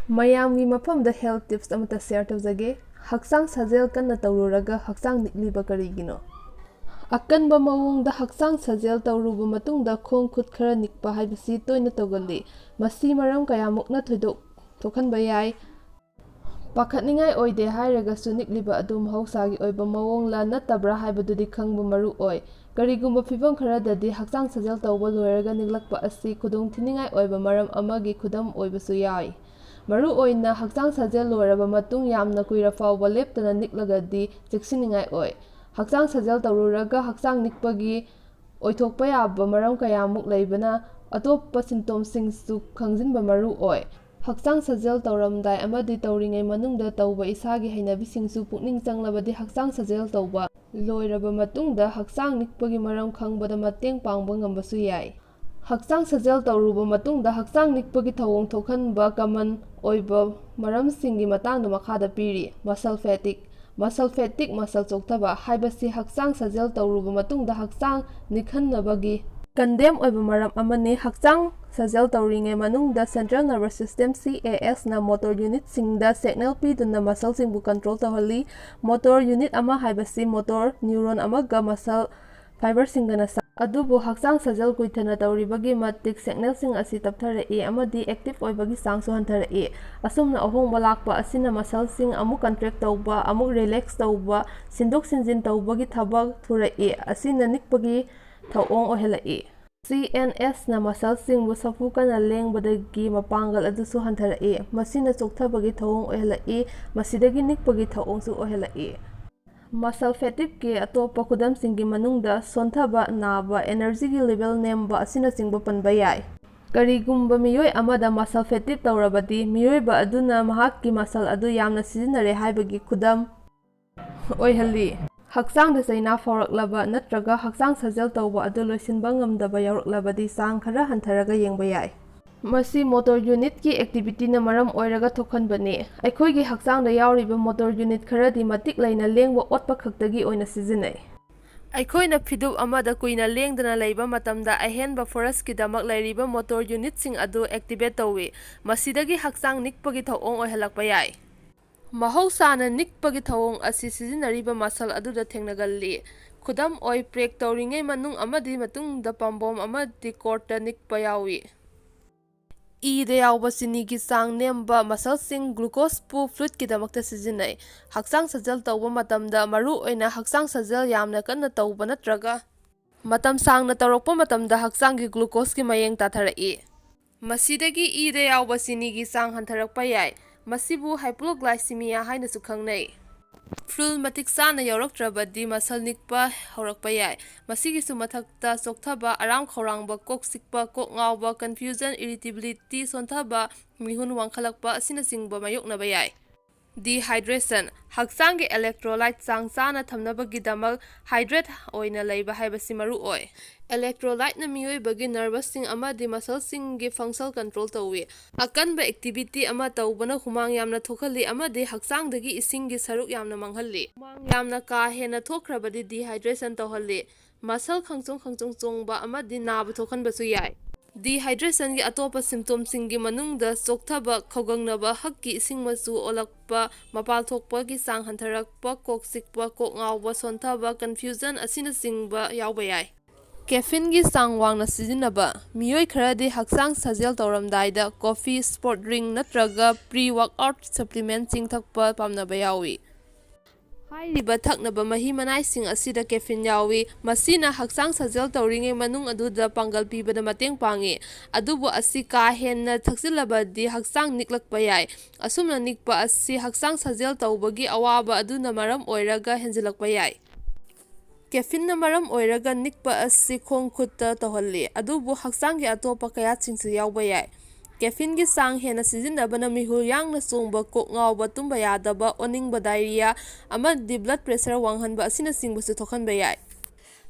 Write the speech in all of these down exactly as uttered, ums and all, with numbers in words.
ꯃꯌꯥꯝꯒꯤ ꯃꯐꯝꯗ health tips ꯑꯃꯠꯇ share ꯇꯧꯖꯒꯦ꯫ ꯍꯛꯆꯥꯡ ꯁꯥꯖꯦꯜ ꯀꯟꯅ ꯇꯧꯔꯨꯔꯒ ꯍꯛꯆꯥꯡ ꯅꯤꯛꯂꯤꯕ ꯀꯔꯤꯒꯤꯅꯣ? ꯑꯀꯟꯕ ꯃꯑꯣꯡꯗ ꯍꯛꯆꯥꯡ ꯁꯥꯖꯦꯜ ꯇꯧꯔꯨꯕ ꯃꯇꯨꯡꯗ ꯈꯣꯡ ꯈꯨꯠ ꯈꯔ ꯅꯤꯛꯄ ꯍꯥꯏꯕꯁꯤ ꯇꯣꯏꯅ ꯇꯧꯒꯜꯂꯤ꯫ ꯃꯁꯤ ꯃꯔꯝ ꯀꯌꯥꯃꯨꯛꯅ ꯊꯣꯏꯗꯣꯛ ꯊꯣꯛꯍꯟꯕ ꯌꯥꯏ꯫ ꯄꯥꯈꯠꯅꯤꯡꯉꯥꯏ ꯑꯣꯏꯗꯦ ꯍꯥꯏꯔꯒꯁꯨ, ꯅꯤꯛꯂꯤꯕ ꯑꯗꯨ ꯃꯍꯧꯁꯥꯒꯤ ꯑꯣꯏꯕ ꯃꯑꯣꯡꯂ ꯅꯠꯇꯕ꯭ꯔꯥ ꯍꯥꯏꯕꯗꯨꯗꯤ ꯈꯪꯕ ꯃꯔꯨ ꯑꯣꯏ꯫ ꯀꯔꯤꯒꯨꯝꯕ ꯐꯤꯚꯝ ꯈꯔꯗꯗꯤ, ꯍꯛꯆꯥꯡ ꯁꯥꯖꯦꯜ ꯇꯧꯕ ꯂꯣꯏꯔꯒ ꯅꯤꯛꯂꯛꯄ ꯑꯁꯤ ꯈꯨꯗꯣꯡꯊꯤꯅꯤꯡꯉꯥꯏ ꯑꯣꯏꯕ ꯃꯔꯝ ꯑꯃꯒꯤ ꯈꯨꯗꯝ ꯑꯣꯏꯕꯁꯨ ꯌꯥꯏ꯫ ꯃꯔꯨꯑꯣꯏꯅ, ꯍꯛꯆꯥꯡ ꯁꯥꯖꯦꯜ ꯂꯣꯏꯔꯕ ꯃꯇꯨꯡ ꯌꯥꯝꯅ ꯀꯨꯏꯔ ꯐꯥꯎꯕ ꯂꯦꯞꯇꯅ ꯅꯤꯛꯂꯒꯗꯤ ꯆꯦꯛꯁꯤꯟꯅꯤꯡꯉꯥꯏ ꯑꯣꯏ꯫ ꯍꯛꯆꯥꯡ ꯁꯥꯖꯦꯜ ꯇꯧꯔꯨꯔꯒ ꯍꯛꯆꯥꯡ ꯅꯤꯛꯄꯒꯤ ꯑꯣꯏꯊꯣꯛꯄ ꯌꯥꯕ ꯃꯔꯝ ꯀꯌꯥꯃꯨꯛ ꯂꯩꯕꯅ, ꯑꯇꯣꯞꯄ symptomꯁꯤꯡꯁꯨ ꯈꯪꯖꯤꯟꯕ ꯃꯔꯨ ꯑꯣꯏ꯫ ꯍꯛꯆꯥꯡ ꯁꯥꯖꯦꯜ ꯇꯧꯔꯝꯗꯥꯏ ꯑꯃꯗꯤ ꯇꯧꯔꯤꯉꯩ ꯃꯅꯨꯡꯗ ꯇꯧꯕ ꯏꯁꯥꯒꯤ ꯍꯩꯅꯕꯤꯁꯤꯡꯁꯨ ꯄꯨꯛꯅꯤꯡ ꯆꯪꯂꯕꯗꯤ, ꯍꯛꯆꯥꯡ ꯁꯥꯖꯦꯜ ꯇꯧꯕ ꯂꯣꯏꯔꯕ ꯃꯇꯨꯡꯗ ꯍꯛꯆꯥꯡ ꯅꯤꯛꯄꯒꯤ ꯃꯔꯝ ꯈꯪꯕꯗ ꯃꯇꯦꯡ ꯄꯥꯡꯕ ꯉꯝꯕꯁꯨ ꯌꯥꯏ꯫ ꯍꯛꯆꯥꯡ ꯁꯥꯖꯦꯜ ꯇꯧꯔꯨꯕ ꯃꯇꯨꯡꯗ ꯍꯛꯆꯥꯡ ꯅꯤꯛꯄꯒꯤ ꯊꯧꯑꯣꯡ ꯊꯣꯛꯍꯟꯕ common ꯑꯣꯏꯕ ꯃꯔꯝꯁꯤꯡꯒꯤ ꯃꯇꯥꯡꯗ ꯃꯈꯥꯗ ꯄꯤꯔꯤ: muscle fatigue꯫ Muscle fatigue, muscle ꯆꯣꯛꯊꯕ, ꯍꯥꯏꯕꯁꯤ ꯍꯛꯆꯥꯡ ꯁꯥꯖꯦꯜ ꯇꯧꯔꯨꯕ ꯃꯇꯨꯡꯗ ꯍꯛꯆꯥꯡ ꯅꯤꯛꯍꯟꯅꯕꯒꯤ condemn ꯑꯣꯏꯕ ꯃꯔꯝ ꯑꯃꯅꯤ꯫ ꯍꯛꯆꯥꯡ ꯁꯥꯖꯦꯜ ꯇꯧꯔꯤꯉꯩ ꯃꯅꯨꯡꯗ central nervous system, CAS ꯅ motor unitꯁꯤꯡꯗ signal ꯄꯤꯗꯨꯅ muscleꯁꯤꯡꯕꯨ control ꯇꯧꯍꯜꯂꯤ꯫ Motor unit ꯑꯃ ꯍꯥꯏꯕꯁꯤ motor neuron ꯑꯃꯒ muscle fiberꯁꯤꯡꯒꯅ ꯁꯥ-, ꯑꯗꯨꯕꯨ ꯍꯛꯆꯥꯡ ꯁꯥꯖꯦꯜ ꯀꯨꯏꯊꯅ ꯇꯧꯔꯤꯕꯒꯤ ꯃꯇꯤꯛ signalꯁꯤꯡ ꯑꯁꯤ ꯇꯞꯊꯔꯛꯏ ꯑꯃꯗꯤ active ꯑꯣꯏꯕꯒꯤ ꯆꯥꯡꯁꯨ ꯍꯟꯊꯔꯛꯏ꯫ ꯑꯁꯨꯝꯅ ꯑꯍꯣꯡꯕ ꯂꯥꯛꯄ ꯑꯁꯤꯅ muscleꯁꯤꯡ ꯑꯃꯨꯛ contract ꯇꯧꯕ, ꯑꯃꯨꯛ relax ꯇꯧꯕ, ꯁꯤꯟꯗꯣꯛ ꯁꯤꯟꯖꯤꯟ ꯇꯧꯕꯒꯤ ꯊꯕꯛ ꯊꯨꯔꯛꯏ꯫ ꯑꯁꯤꯅ ꯅꯤꯛꯄꯒꯤ ꯊꯧꯑꯣꯡ ꯑꯣꯏꯍꯜꯂꯛꯏ꯫ CNS ꯅ muscleꯁꯤꯡꯕꯨ ꯁꯥꯐꯨ ꯀꯟꯅ ꯂꯦꯡꯕꯗꯒꯤ ꯃꯄꯥꯡꯒꯜ ꯑꯗꯨꯁꯨ ꯍꯟꯊꯔꯛꯏ꯫ ꯃꯁꯤꯅ ꯆꯣꯛꯊꯕꯒꯤ ꯊꯧꯑꯣꯡ ꯑꯣꯏꯍꯜꯂꯛꯏ꯫ ꯃꯁꯤꯗꯒꯤ ꯅꯤꯛꯄꯒꯤ ꯊꯧꯑꯣꯡꯁꯨ ꯑꯣꯏꯍꯜꯂꯛꯏ꯫ Muscle fatigueꯀꯤ ꯑꯇꯣꯞꯄ ꯈꯨꯗꯝꯁꯤꯡꯒꯤ ꯃꯅꯨꯡꯗ ꯁꯣꯟꯊꯕ, ꯅꯥꯕ, energyꯒꯤ level ꯅꯦꯝꯕ ꯑꯁꯤꯅꯆꯤꯡꯕ ꯄꯟꯕ ꯌꯥꯏ꯫ ꯀꯔꯤꯒꯨꯝꯕ ꯃꯤꯑꯣꯏ ꯑꯃꯗ muscle fatigue ꯇꯧꯔꯕꯗꯤ, ꯃꯤꯑꯣꯏꯕ ꯑꯗꯨꯅ ꯃꯍꯥꯛꯀꯤ muscle ꯑꯗꯨ ꯌꯥꯝꯅ ꯁꯤꯖꯤꯟꯅꯔꯦ ꯍꯥꯏꯕꯒꯤ ꯈꯨꯗꯝ ꯑꯣꯏꯍꯜꯂꯤ꯫ ꯍꯛꯆꯥꯡꯗ ꯆꯩꯅꯥ ꯐꯥꯎꯔꯛꯂꯕ ꯅꯠꯇ꯭ꯔꯒ ꯍꯛꯆꯥꯡ ꯁꯥꯖꯦꯜ ꯇꯧꯕ ꯑꯗꯨ ꯂꯣꯏꯁꯤꯟꯕ ꯉꯝꯗꯕ ꯌꯥꯎꯔꯛꯂꯕꯗꯤ, ꯆꯥꯡ ꯈꯔ ꯍꯟꯊꯔꯒ ꯌꯦꯡꯕ ꯌꯥꯏ꯫ ꯃꯁꯤ motor unitꯀꯤ activityꯅ ꯃꯔꯝ ꯑꯣꯏꯔꯒ ꯊꯣꯛꯍꯟꯕꯅꯤ꯫ ꯑꯩꯈꯣꯏꯒꯤ ꯍꯛꯆꯥꯡꯗ ꯌꯥꯎꯔꯤꯕ motor unit ꯈꯔꯗꯤ ꯃꯇꯤꯛ ꯂꯩꯅ ꯂꯦꯡꯕ ꯑꯣꯠꯄ ꯈꯛꯇꯒꯤ ꯑꯣꯏꯅ ꯁꯤꯖꯤꯟꯅꯩ꯫ ꯑꯩꯈꯣꯏꯅ ꯐꯤꯗꯨꯞ ꯑꯃꯗ ꯀꯨꯏꯅ ꯂꯦꯡꯗꯅ ꯂꯩꯕ ꯃꯇꯝꯗ ꯑꯍꯦꯟꯕ ꯐꯣꯔꯁꯀꯤꯗꯃꯛ ꯂꯩꯔꯤꯕ ꯃꯣꯇꯣꯔ ꯌꯨꯅꯤꯠꯁꯤꯡ ꯑꯗꯨ ꯑꯦꯛꯇꯤꯚꯦꯠ ꯇꯧꯏ꯫ ꯃꯁꯤꯗꯒꯤ ꯍꯛꯆꯥꯡ ꯅꯤꯛꯄꯒꯤ ꯊꯧꯑꯣꯡ ꯑꯣꯏꯍꯜꯂꯛꯄ ꯌꯥꯏ꯫ ꯃꯍꯧꯁꯥꯅ ꯅꯤꯛꯄꯒꯤ ꯊꯧꯑꯣꯡ ꯑꯁꯤ ꯁꯤꯖꯤꯟꯅꯔꯤꯕ ꯃꯁꯜ ꯑꯗꯨꯗ ꯊꯦꯡꯅꯒꯜꯂꯤ꯫ ꯈꯨꯗꯝ ꯑꯣꯏ, ꯄ꯭ꯔꯦꯛ ꯇꯧꯔꯤꯉꯩ ꯃꯅꯨꯡ ꯑꯃꯗꯤ ꯃꯇꯨꯡꯗ ꯄꯥꯝꯕꯣꯝ ꯑꯃꯗꯤ ꯀꯣꯔꯠꯇ ꯅꯤꯛꯄ ꯌꯥꯎꯏ꯫ ꯏꯗ ꯌꯥꯎꯕ ꯆꯤꯅꯤꯒꯤ ꯆꯥꯡ ꯅꯦꯝꯕ ꯃꯁꯜꯁꯤꯡ ꯒ꯭ꯂꯨꯀꯣꯁꯄꯨ ꯐ꯭ꯂꯨꯏꯗꯀꯤꯗꯃꯛꯇ ꯁꯤꯖꯤꯟꯅꯩ꯫ ꯍꯛꯆꯥꯡ ꯁꯥꯖꯦꯜ ꯇꯧꯕ ꯃꯇꯝꯗ ꯃꯔꯨꯑꯣꯏꯅ ꯍꯛꯆꯥꯡ ꯁꯥꯖꯦꯜ ꯌꯥꯝꯅ ꯀꯟꯅ ꯇꯧꯕ ꯅꯠꯇ꯭ꯔꯒ ꯃꯇꯝ ꯁꯥꯡꯅ ꯇꯧꯔꯛꯄ ꯃꯇꯝꯗ ꯍꯛꯆꯥꯡꯒꯤ ꯒ꯭ꯂꯨꯀꯣꯁꯀꯤ ꯃꯌꯦꯡ ꯇꯥꯊꯔꯛꯏ꯫ ꯃꯁꯤꯗꯒꯤ ꯏꯗ ꯌꯥꯎꯕ ꯆꯤꯅꯤꯒꯤ ꯆꯥꯡ ꯍꯟꯊꯔꯛꯄ ꯌꯥꯏ꯫ ꯃꯁꯤꯕꯨ ꯍꯥꯏꯄꯣꯒ꯭ꯂꯥꯏꯁꯤꯃꯤꯌꯥ ꯍꯥꯏꯅꯁꯨ ꯈꯪꯅꯩ꯫ ꯐ꯭ꯂꯨꯏꯗ ꯃꯇꯤꯛ ꯆꯥꯅ ꯌꯧꯔꯛꯇ꯭ꯔꯕꯗꯤ ꯃꯁꯜ ꯅꯤꯛꯄ ꯍꯧꯔꯛꯄ ꯌꯥꯏ꯫ ꯃꯁꯤꯒꯤꯁꯨ ꯃꯊꯛꯇ ꯆꯣꯛꯊꯕ, ꯑꯔꯥꯝ ꯈꯧꯔꯥꯡꯕ, ꯀꯣꯛ ꯆꯤꯛꯄ, ꯀꯣꯛ ꯉꯥꯎꯕ, ꯀꯟꯐ꯭ꯌꯨꯖꯟ, ꯏꯔꯤꯇꯦꯕꯤꯂꯤꯇꯤ, ꯁꯣꯟꯊꯕ, ꯃꯤꯍꯨꯟ ꯋꯥꯡꯈꯠꯂꯛꯄ ꯑꯁꯤꯅꯆꯤꯡꯕ ꯃꯥꯌꯣꯛꯅꯕ ꯌꯥꯏ꯫ ꯗꯤꯍꯥꯏꯗ꯭ꯔꯦꯁꯟ: ꯍꯛꯆꯥꯡꯒꯤ ꯏꯂꯦꯛꯇ꯭ꯔꯣꯂꯥꯏꯠ ꯆꯥꯡ ꯆꯥꯅ ꯊꯝꯅꯕꯒꯤꯗꯃꯛ ꯍꯥꯏꯗ꯭ꯔꯦꯠ ꯑꯣꯏꯅ ꯂꯩꯕ ꯍꯥꯏꯕꯁꯤ ꯃꯔꯨ ꯑꯣꯏ꯫ ꯏꯂꯦꯛꯇ꯭ꯔꯣꯂꯥꯏꯠꯅ ꯃꯤꯑꯣꯏꯕꯒꯤ ꯅꯔꯚꯁꯁꯤꯡ ꯑꯃꯗꯤ ꯃꯁꯜꯁꯤꯡꯒꯤ ꯐꯪꯁꯟ ꯀꯟꯇ꯭ꯔꯣꯜ ꯇꯧꯏ꯫ ꯑꯀꯟꯕ ꯑꯦꯛꯇꯤꯚꯤꯇꯤ ꯑꯃ ꯇꯧꯕꯅ ꯍꯨꯃꯥꯡ ꯌꯥꯝꯅ ꯊꯣꯛꯍꯜꯂꯤ ꯑꯃꯗꯤ ꯍꯛꯆꯥꯡꯗꯒꯤ ꯏꯁꯤꯡꯒꯤ ꯁꯔꯨꯛ ꯌꯥꯝꯅ ꯃꯥꯡꯍꯜꯂꯤ꯫ ꯍꯨꯃꯥꯡ ꯌꯥꯝꯅ ꯀꯥ ꯍꯦꯟꯅ ꯊꯣꯛꯈ꯭ꯔꯕꯗꯤ ꯗꯤꯍꯥꯏꯗ꯭ꯔꯦꯁꯟ ꯇꯧꯍꯜꯂꯤ꯫ ꯃꯁꯜ ꯈꯪꯆꯣꯡ ꯈꯪꯆꯣꯡ ꯆꯣꯡꯕ ꯑꯃꯗꯤ ꯅꯥꯕ ꯊꯣꯛꯍꯟꯕꯁꯨ ꯌꯥꯏ꯫ ꯗꯤꯍꯥꯏꯗ꯭ꯔꯦꯁꯟꯒꯤ ꯑꯇꯣꯞꯄ ꯁꯤꯝꯇꯣꯝꯁꯤꯡꯒꯤ ꯃꯅꯨꯡꯗ ꯆꯣꯛꯊꯕ, ꯈꯧꯒꯪꯅꯕ, ꯍꯛꯀꯤ ꯏꯁꯤꯡ ꯃꯆꯨ ꯑꯣꯜꯂꯛꯄ, ꯃꯄꯥꯜ ꯊꯣꯛꯄꯒꯤ ꯆꯥꯡ ꯍꯟꯊꯔꯛꯄ, ꯀꯣꯛ ꯆꯤꯛꯄ, ꯀꯣꯛ ꯉꯥꯎꯕ, ꯁꯣꯟꯊꯕ, ꯀꯟꯐ꯭ꯌꯨꯖꯟ ꯑꯁꯤꯅꯆꯤꯡꯕ ꯌꯥꯎꯕ ꯌꯥꯏ꯫ ꯀꯦꯐꯤꯟꯒꯤ ꯆꯥꯡ ꯋꯥꯡꯅ ꯁꯤꯖꯤꯟꯅꯕ: ꯃꯤꯑꯣꯏ ꯈꯔꯗꯤ ꯍꯛꯆꯥꯡ ꯁꯥꯖꯦꯜ ꯇꯧꯔꯝꯗꯥꯏꯗ ꯀꯣꯐꯤ, ꯁ꯭ꯄꯣꯔꯠ ꯗ꯭ꯔꯤꯡ ꯅꯠꯇ꯭ꯔꯒ ꯄ꯭ꯔꯤ ꯋꯥꯔꯛꯑꯥꯎꯠ ꯁꯄ꯭ꯂꯤꯃꯦꯟꯠꯁꯤꯡ ꯊꯛꯄ ꯄꯥꯝꯅꯕ ꯌꯥꯎꯏ꯫ ꯍꯥꯏꯔꯤꯕ ꯊꯛꯅꯕ ꯃꯍꯤ ꯃꯅꯥꯏꯁꯤꯡ ꯑꯁꯤꯗ ꯀꯦꯐꯤꯟ ꯌꯥꯎꯏ꯫ ꯃꯁꯤꯅ ꯍꯛꯆꯥꯡ ꯁꯥꯖꯦꯜ ꯇꯧꯔꯤꯉꯩ ꯃꯅꯨꯡ ꯑꯗꯨꯗ ꯄꯥꯡꯒꯜ ꯄꯤꯕꯗ ꯃꯇꯦꯡ ꯄꯥꯡꯏ꯫ ꯑꯗꯨꯕꯨ ꯑꯁꯤ ꯀꯥ ꯍꯦꯟꯅ ꯊꯛꯆꯤꯜꯂꯕꯗꯤ ꯍꯛꯆꯥꯡ ꯅꯤꯛꯂꯛꯄ ꯌꯥꯏ꯫ ꯑꯁꯨꯝꯅ ꯅꯤꯛꯄ ꯑꯁꯤ ꯍꯛꯆꯥꯡ ꯁꯥꯖꯦꯜ ꯇꯧꯕꯒꯤ ꯑꯋꯥꯕ ꯑꯗꯨꯅ ꯃꯔꯝ ꯑꯣꯏꯔꯒ ꯍꯦꯟꯖꯤꯜꯂꯛꯄ ꯌꯥꯏ꯫ ꯀꯦꯐꯤꯟꯅ ꯃꯔꯝ ꯑꯣꯏꯔꯒ ꯅꯤꯛꯄ ꯑꯁꯤ ꯈꯣꯡ ꯈꯨꯠꯇ ꯇꯧꯍꯜꯂꯤ, ꯑꯗꯨꯕꯨ ꯍꯛꯆꯥꯡꯒꯤ ꯑꯇꯣꯞꯄ ꯀꯌꯥꯠꯁꯤꯡꯁꯨ ꯌꯥꯎꯕ ꯌꯥꯏ꯫ ꯀꯦꯐꯤꯟꯒꯤ ꯆꯥꯡ ꯍꯦꯟꯅ ꯁꯤꯖꯤꯟꯅꯕꯅ ꯃꯤꯍꯨꯜ ꯌꯥꯡꯅ ꯆꯣꯡꯕ, ꯀꯣꯛ ꯉꯥꯎꯕ, ꯇꯨꯝꯕ ꯌꯥꯗꯕ, ꯑꯣꯅꯤꯡꯕ, ꯗꯥꯏꯔꯤꯌꯥ ꯑꯃꯗꯤ ꯕ꯭ꯂꯗ ꯄ꯭ꯔꯦꯁꯔ ꯋꯥꯡꯍꯟꯕ ꯑꯁꯤꯅꯆꯤꯡꯕꯁꯨ ꯊꯣꯛꯍꯟꯕ ꯌꯥꯏ꯫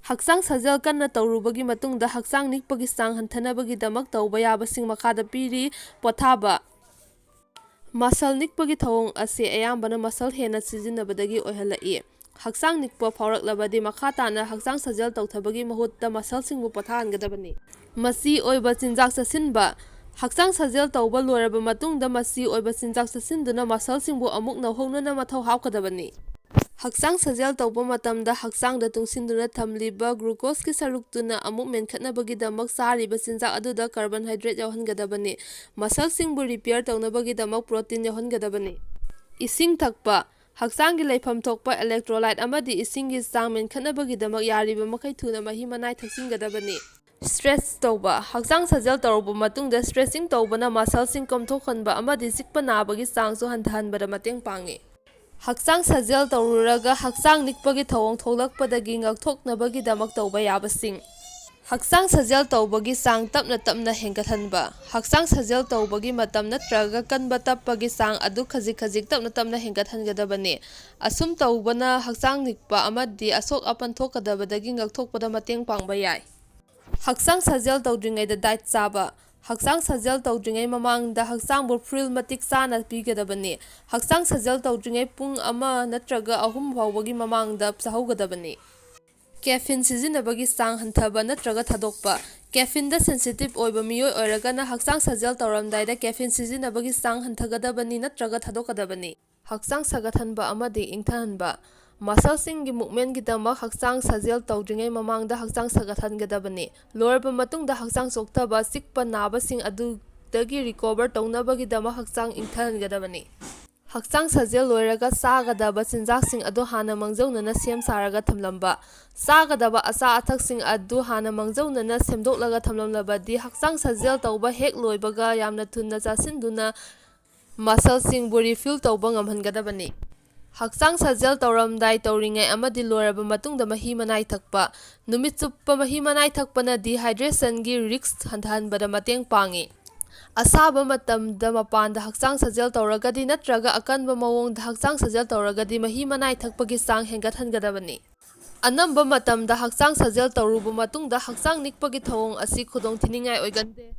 ꯍꯛꯆꯥꯡ ꯁꯥꯖꯦꯜ ꯀꯟꯅ ꯇꯧꯔꯨꯕꯒꯤ ꯃꯇꯨꯡꯗ ꯍꯛꯆꯥꯡ ꯅꯤꯛꯄꯒꯤ ꯆꯥꯡ ꯍꯟꯊꯅꯕꯒꯤꯗꯃꯛ ꯇꯧꯕ ꯌꯥꯕꯁꯤꯡ ꯃꯈꯥꯗ ꯄꯤꯔꯤ: ꯄꯣꯊꯥꯕ: ꯃꯁꯜ ꯅꯤꯛꯄꯒꯤ ꯊꯧꯑꯣꯡ ꯑꯁꯤ ꯑꯌꯥꯝꯕꯅ ꯃꯁꯜ ꯍꯦꯟꯅ ꯁꯤꯖꯤꯟꯅꯕꯗꯒꯤ ꯑꯣꯏꯍꯜꯂꯛꯏ꯫ ꯍꯛꯆꯥꯡ ꯅꯤꯛꯄ ꯐꯥꯎꯔꯛꯂꯕꯗꯤ ꯃꯈꯥ ꯇꯥꯅ ꯍꯛꯆꯥꯡ ꯁꯥꯖꯦꯜ ꯇꯧꯊꯕꯒꯤ ꯃꯍꯨꯠꯇ ꯃꯁꯜꯁꯤꯡꯕꯨ ꯄꯣꯊꯥꯍꯟꯒꯗꯕꯅꯤ꯫ ꯃꯆꯤ ꯑꯣꯏꯕ ꯆꯤꯟꯖꯥꯛ ꯆꯥꯁꯤꯟꯕ꯫ ꯍꯛꯆꯥꯡ ꯁꯥꯖꯦꯜ ꯇꯧꯕ ꯂꯣꯏꯔꯕ ꯃꯇꯨꯡꯗ ꯃꯆꯤ ꯑꯣꯏꯕ ꯆꯤꯟꯖꯥꯛ ꯆꯥꯁꯤꯟꯗꯨꯅ ꯃꯁꯜꯁꯤꯡꯕꯨ ꯑꯃꯨꯛ ꯅꯧꯍꯧꯅꯅ ꯃꯊꯧ ꯍꯥꯞꯀꯗꯕꯅꯤ꯫ ꯍꯛꯆꯥꯡ ꯁꯥꯖꯦꯜ ꯇꯧꯕ ꯃꯇꯝꯗ ꯍꯛꯆꯥꯡꯗ ꯇꯨꯡꯁꯤꯟꯗꯨꯅ ꯊꯝꯂꯤꯕ ꯒ꯭ꯂꯨꯀꯣꯁꯀꯤ ꯁꯔꯨꯛꯇꯨꯅ ꯑꯃꯨꯛ ꯃꯦꯟꯈꯠꯅꯕꯒꯤꯗꯃꯛ ꯆꯥꯔꯤꯕ ꯆꯤꯟꯖꯥꯛ ꯑꯗꯨꯗ ꯀꯥꯔꯕꯣꯟꯍꯥꯏꯗ꯭ꯔꯦꯠ ꯌꯥꯎꯍꯟꯒꯗꯕꯅꯤ꯫ ꯃꯁꯜꯁꯤꯡꯕꯨ ꯔꯤꯄꯤꯌꯔ ꯇꯧꯅꯕꯒꯤꯗꯃꯛ ꯄ꯭ꯔꯣꯇꯤꯟ ꯌꯥꯎꯍꯟꯒꯗꯕꯅꯤ꯫ ꯏꯁꯤꯡ ꯊꯛꯄ꯫ ꯍꯛꯆꯥꯡꯒꯤ ꯂꯩꯐꯝ ꯊꯣꯛꯄ ꯏꯂꯦꯛꯇ꯭ꯔꯣꯂꯥꯏꯠ ꯑꯃꯗꯤ ꯏꯁꯤꯡꯒꯤ ꯆꯥꯡ ꯃꯦꯟꯈꯠꯅꯕꯒꯤꯗꯃꯛ ꯌꯥꯔꯤꯕ ꯃꯈꯩ ꯊꯨꯅ ꯃꯍꯤ ꯃꯅꯥꯏ ꯊꯛꯆꯤꯟꯒꯗꯕꯅꯤ꯫ ꯁ꯭ꯇ꯭ꯔꯦꯆ ꯇꯧꯕ꯫ ꯍꯛꯆꯥꯡ ꯁꯥꯖꯦꯜ ꯇꯧꯔꯕ ꯃꯇꯨꯡꯗ ꯁ꯭ꯇ꯭ꯔꯦꯆꯤꯡ ꯇꯧꯕꯅ ꯃꯁꯜꯁꯤꯡ ꯀꯣꯝꯊꯣꯛꯍꯟꯕ ꯑꯃꯗꯤ ꯆꯤꯛꯄ ꯅꯥꯕꯒꯤ ꯆꯥꯡꯁꯨ ꯍꯟꯊꯍꯟꯕꯗ ꯃꯇꯦꯡ ꯄꯥꯡꯏ꯫ ꯍꯛꯆꯥꯡ ꯁꯥꯖꯦꯜ ꯇꯧꯔꯨꯔꯒ ꯍꯛꯆꯥꯡ ꯅꯤꯛꯄꯒꯤ ꯊꯧꯑꯣꯡ ꯊꯣꯛꯂꯛꯄꯗꯒꯤ ꯉꯥꯛꯊꯣꯛꯅꯕꯒꯤꯗꯃꯛ ꯇꯧꯕ ꯌꯥꯕꯁꯤꯡ꯫ ꯍꯛꯆꯥꯡ ꯁꯥꯖꯦꯜ ꯇꯧꯕꯒꯤ ꯆꯥꯡ ꯇꯞꯅ ꯇꯞꯅ ꯍꯦꯟꯒꯠꯍꯟꯕ꯫ ꯍꯛꯆꯥꯡ ꯁꯥꯖꯦꯜ ꯇꯧꯕꯒꯤ ꯃꯇꯝ ꯅꯠꯇ꯭ꯔꯒ ꯀꯟꯕ ꯇꯞꯄꯒꯤ ꯆꯥꯡ ꯑꯗꯨ ꯈꯖꯤꯛ ꯈꯖꯤꯛ ꯇꯞꯅ ꯇꯞꯅ ꯍꯦꯟꯒꯠꯍꯟꯒꯗꯕꯅꯤ꯫ ꯑꯁꯨꯝ ꯇꯧꯕꯅ ꯍꯛꯆꯥꯡ ꯅꯤꯛꯄ ꯑꯃꯗꯤ ꯑꯁꯣꯛ ꯑꯄꯟ ꯊꯣꯛꯀꯗꯕꯗꯒꯤ ꯉꯥꯛꯊꯣꯛꯄꯗ ꯃꯇꯦꯡ ꯄꯥꯡꯕ ꯌꯥꯏ꯫ ꯍꯛꯆꯥꯡ ꯁꯥꯖꯦꯜ ꯇꯧꯗ꯭ꯔꯤꯉꯩꯗ ꯗꯥꯏꯠ ꯆꯥꯕ꯫ ꯍꯛꯆꯥꯡ ꯁꯥꯖꯦꯜ ꯇꯧꯗ꯭ꯔꯤꯉꯩ ꯃꯃꯥꯡꯗ ꯍꯛꯆꯥꯡꯕꯨ ꯐ꯭ꯌꯨꯜ ꯃꯇꯤꯛ ꯆꯥꯅ ꯄꯤꯒꯗꯕꯅꯤ꯫ ꯍꯛꯆꯥꯡ ꯁꯥꯖꯦꯜ ꯇꯧꯗ꯭ꯔꯤꯉꯩ ꯄꯨꯡ ꯑꯃ ꯅꯠꯇ꯭ꯔꯒ ꯑꯍꯨꯝ ꯐꯥꯎꯕꯒꯤ ꯃꯃꯥꯡꯗ ꯆꯥꯍꯧꯒꯗꯕꯅꯤ꯫ ꯀꯦꯐꯤꯟ ꯁꯤꯖꯤꯟꯅꯕꯒꯤ ꯆꯥꯡ ꯍꯟꯊꯕ ꯅꯠꯇ꯭ꯔꯒ ꯊꯥꯗꯣꯛꯄ꯫ ꯀꯦꯐꯤꯟꯗ ꯁꯦꯟꯁꯤꯇꯤꯚ ꯑꯣꯏꯕ ꯃꯤꯑꯣꯏ ꯑꯣꯏꯔꯒꯅ ꯍꯛꯆꯥꯡ ꯁꯥꯖꯦꯜ ꯇꯧꯔꯝꯗꯥꯏꯗ ꯀꯦꯐꯤꯟ ꯁꯤꯖꯤꯟꯅꯕꯒꯤ ꯆꯥꯡ ꯍꯟꯊꯒꯗꯕꯅꯤ ꯅꯠꯇ꯭ꯔꯒ ꯊꯥꯗꯣꯛꯀꯗꯕꯅꯤ꯫ ꯍꯛꯆꯥꯡ ꯁꯥꯒꯠꯍꯟꯕ ꯑꯃꯗꯤ ꯏꯪꯊꯍꯟꯕ꯫ ꯃꯁꯜꯁꯤꯡꯒꯤ ꯃꯨꯚꯃꯦꯟꯒꯤꯗꯃꯛ ꯍꯛꯆꯥꯡ ꯁꯥꯖꯦꯜ ꯇꯧꯗ꯭ꯔꯤꯉꯩ ꯃꯃꯥꯡꯗ ꯍꯛꯆꯥꯡ ꯁꯥꯒꯠꯍꯟꯒꯗꯕꯅꯤ꯫ ꯂꯣꯏꯔꯕ ꯃꯇꯨꯡꯗ ꯍꯛꯆꯥꯡ ꯆꯣꯛꯊꯕ, ꯆꯤꯛꯄ ꯅꯥꯕꯁꯤꯡ ꯑꯗꯨꯗꯒꯤ ꯔꯤꯀꯣꯚꯔ ꯇꯧꯅꯕꯒꯤꯗꯃꯛ ꯍꯛꯆꯥꯡ ꯏꯪꯊꯍꯟꯒꯗꯕꯅꯤ꯫ ꯍꯛꯆꯥꯡ ꯁꯥꯖꯦꯜ ꯂꯣꯏꯔꯒ ꯆꯥꯒꯗꯕ ꯆꯤꯟꯖꯥꯛꯁꯤꯡ ꯑꯗꯨ ꯍꯥꯟꯅ ꯃꯥꯡꯖꯧꯅꯅ ꯁꯦꯝ ꯁꯥꯔꯒ ꯊꯝꯂꯝꯕ꯫ ꯆꯥꯒꯗꯕ ꯑꯆꯥ ꯑꯊꯛꯁꯤꯡ ꯑꯗꯨ ꯍꯥꯟꯅ ꯃꯥꯡꯖꯧꯅꯅ ꯁꯦꯝꯗꯣꯛꯂꯒ ꯊꯝꯂꯝꯂꯕꯗꯤ ꯍꯛꯆꯥꯡ ꯁꯥꯖꯦꯜ ꯇꯧꯕ ꯍꯦꯛ ꯂꯣꯏꯕꯒ ꯌꯥꯝꯅ ꯊꯨꯅ ꯆꯥꯁꯤꯟꯗꯨꯅ ꯃꯁꯜꯁꯤꯡꯕꯨ ꯔꯤꯐꯤꯜ ꯇꯧꯕ ꯉꯝꯍꯟꯒꯗꯕꯅꯤ꯫ ꯍꯛꯆꯥꯡ ꯁꯥꯖꯦꯜ ꯇꯧꯔꯝꯗꯥꯏ, ꯇꯧꯔꯤꯉꯩ ꯑꯃꯗꯤ ꯂꯣꯏꯔꯕ ꯃꯇꯨꯡꯗ ꯃꯍꯤ ꯃꯅꯥꯏ ꯊꯛꯄ꯫ ꯅꯨꯃꯤꯠ ꯆꯨꯞꯄ ꯃꯍꯤ ꯃꯅꯥꯏ ꯊꯛꯄꯅ ꯗꯤꯍꯥꯏꯗ꯭ꯔꯦꯁꯟꯒꯤ ꯔꯤꯁ꯭ꯛ ꯍꯟꯊꯍꯟꯕꯗ ꯃꯇꯦꯡ ꯄꯥꯡꯏ꯫ ꯑꯁꯥꯕ ꯃꯇꯝꯗ ꯃꯄꯥꯟꯗ ꯍꯛꯆꯥꯡ ꯁꯥꯖꯦꯜ ꯇꯧꯔꯒꯗꯤ ꯅꯠꯇ꯭ꯔꯒ ꯑꯀꯟꯕ ꯃꯑꯣꯡꯗ ꯍꯛꯆꯥꯡ ꯁꯥꯖꯦꯜ ꯇꯧꯔꯒꯗꯤ ꯃꯍꯤ ꯃꯅꯥꯏ ꯊꯛꯄꯒꯤ ꯆꯥꯡ ꯍꯦꯟꯒꯠꯍꯟꯒꯗꯕꯅꯤ꯫ ꯑꯅꯝꯕ ꯃꯇꯝꯗ ꯍꯛꯆꯥꯡ ꯁꯥꯖꯦꯜ ꯇꯧꯔꯨꯕ ꯃꯇꯨꯡꯗ ꯍꯛꯆꯥꯡ ꯅꯤꯛꯄꯒꯤ ꯊꯧꯑꯣꯡ ꯑꯁꯤ ꯈꯨꯗꯣꯡꯊꯤꯅꯤꯡꯉꯥꯏ ꯑꯣꯏꯒꯟꯗꯦ꯫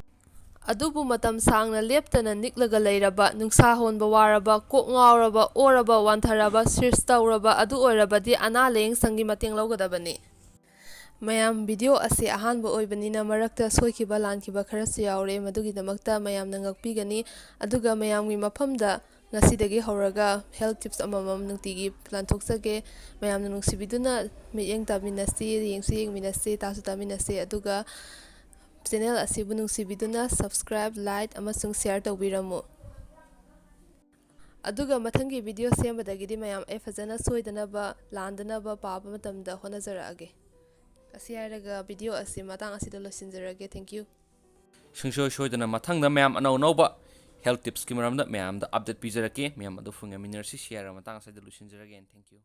ꯑꯗꯨꯕꯨ ꯃꯇꯝ ꯁꯥꯡꯅ ꯂꯦꯞꯇꯅ ꯅꯤꯛꯂꯒ ꯂꯩꯔꯕ, ꯅꯨꯡꯁꯥ ꯍꯣꯟꯕ ꯋꯥꯔꯕ, ꯀꯣꯛ ꯉꯥꯎꯔꯕ, ꯑꯣꯔꯕ, ꯋꯥꯟꯊꯔꯕ, ꯁꯤꯔꯁ ꯇꯧꯔꯕ ꯑꯗꯨ ꯑꯣꯏꯔꯕꯗꯤ ꯑꯅꯥ ꯂꯥꯌꯦꯡ ꯁꯪꯒꯤ ꯃꯇꯦꯡ ꯂꯧꯒꯗꯕꯅꯤ꯫ ꯃꯌꯥꯝ, ꯚꯤꯗꯤꯑꯣ ꯑꯁꯤ ꯑꯍꯥꯟꯕ ꯑꯣꯏꯕꯅꯤꯅ ꯃꯔꯛꯇ ꯁꯣꯏꯈꯤꯕ ꯂꯥꯟꯈꯤꯕ ꯈꯔꯁꯨ ꯌꯥꯎꯔꯦ, ꯃꯗꯨꯒꯤꯗꯃꯛꯇ ꯃꯌꯥꯝꯅ ꯉꯥꯛꯄꯤꯒꯅꯤ꯫ ꯑꯗꯨꯒ ꯃꯌꯥꯝꯒꯤ ꯃꯐꯝꯗ ꯉꯁꯤꯗꯒꯤ ꯍꯧꯔꯒ ꯍꯦꯜꯊ ꯇꯤꯞꯁ ꯑꯃꯃꯝ ꯅꯨꯡꯇꯤꯒꯤ ꯂꯥꯟꯊꯣꯛꯆꯒꯦ꯫ ꯃꯌꯥꯝꯅ ꯅꯨꯡꯁꯤꯕꯤꯗꯨꯅ ꯃꯤꯠꯌꯦꯡ ꯇꯥꯃꯤꯟꯅꯁꯤ, ꯌꯦꯡꯁꯨ ꯌꯦꯡꯃꯤꯟꯅꯁꯤ, ꯇꯥꯁꯨ ꯇꯥꯃꯤꯟꯅꯁꯤ꯫ ꯑꯗꯨꯒ ꯆꯦꯅꯦꯜ ꯑꯁꯤꯕꯨ ꯅꯨꯡꯁꯤꯕꯤꯗꯨꯅ ꯁꯕꯁꯀ꯭ꯔꯥꯏꯕ, ꯂꯥꯏꯛ ꯑꯃꯁꯨꯡ ꯁꯤꯌꯥꯔ ꯇꯧꯕꯤꯔꯝꯃꯨ꯫ ꯑꯗꯨꯒ ꯃꯊꯪꯒꯤ ꯚꯤꯗꯤꯑꯣ ꯁꯦꯝꯕꯗꯒꯤꯗꯤ ꯃꯌꯥꯝ ꯑꯩ ꯐꯖꯅ ꯁꯣꯏꯗꯅꯕ, ꯂꯥꯟꯗꯅꯕ ꯄꯥꯕ ꯃꯇꯝꯗ ꯍꯣꯠꯅꯖꯔꯛꯑꯒꯦ꯫ ꯑꯁꯤ ꯍꯥꯏꯔꯒ ꯚꯤꯗꯤꯑꯣ ꯑꯁꯤ ꯃꯇꯥꯡ ꯑꯁꯤꯗ ꯂꯣꯏꯁꯤꯟꯖꯔꯒꯦ꯫ Thank you꯫ ꯁꯨꯡꯁꯣꯏ ꯁꯣꯏꯗꯅ ꯃꯊꯪꯗ ꯃꯌꯥꯝ ꯑꯅꯧ ꯑꯅꯧꯕ ꯍꯦꯜꯊ ꯇꯤꯞꯁꯀꯤ ꯃꯔꯝꯗ ꯃꯌꯥꯝꯗ ꯑꯞꯗꯦꯠ ꯄꯤꯖꯔꯛꯀꯦ꯫ ꯃꯌꯥꯝ ꯑꯗꯨ ꯐꯪꯉꯃꯤꯟꯅꯔꯁꯤ꯫ ꯁꯤꯌꯥꯔ ꯃꯇꯥꯡ ꯑꯁꯤꯗ ꯂꯣꯏꯁꯤꯟꯖꯔꯒꯦ꯫ Thank you꯫